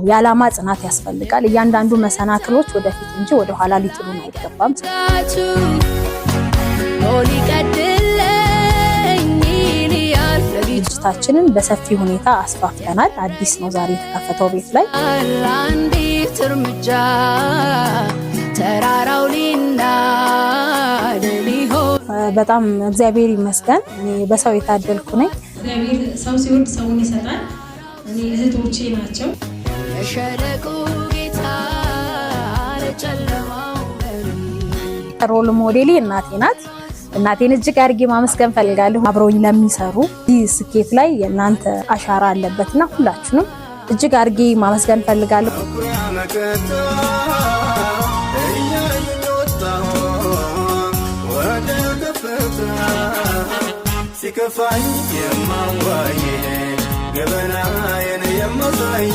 የዓላማ ጽናት ያስፈልጋል። እያንዳንዱ መሰናክሎች ወደፊት እንጂ ወደኋላ ሊጥሉን አይገባም። ድርጅታችንን በሰፊ ሁኔታ አስፋፍተናል። አዲስ ነው ዛሬ የተከፈተው ቤት ላይ። አንዲት እርምጃ ተራራው ሊናድ ሊሆን። በጣም እግዚአብሔር ይመስገን፣ እኔ በሰው የታደልኩ ነኝ። እግዚአብሔር ሰው ሲወድ ሰውን ይሰጣል። እኔ እህቶቼ ናቸው። የሸለቆ ጌታ ለጨለማው መሪ። Role model ኤ እናቴ ናት። እናቴን እጅግ አድርጌ ማመስገን ፈልጋለሁ። አብረውኝ ለሚሰሩ፣ ይህ ስኬት ላይ የእናንተ አሻራ አለበትና ሁላችሁንም እጅግ አድርጌ ማመስገን ፈልጋለሁ። መከታ እያየኝ ወጣሁ ወደ ከፍታ፣ ሲከፋኝ የማዋይ፣ ገበናዬን የማሳይ።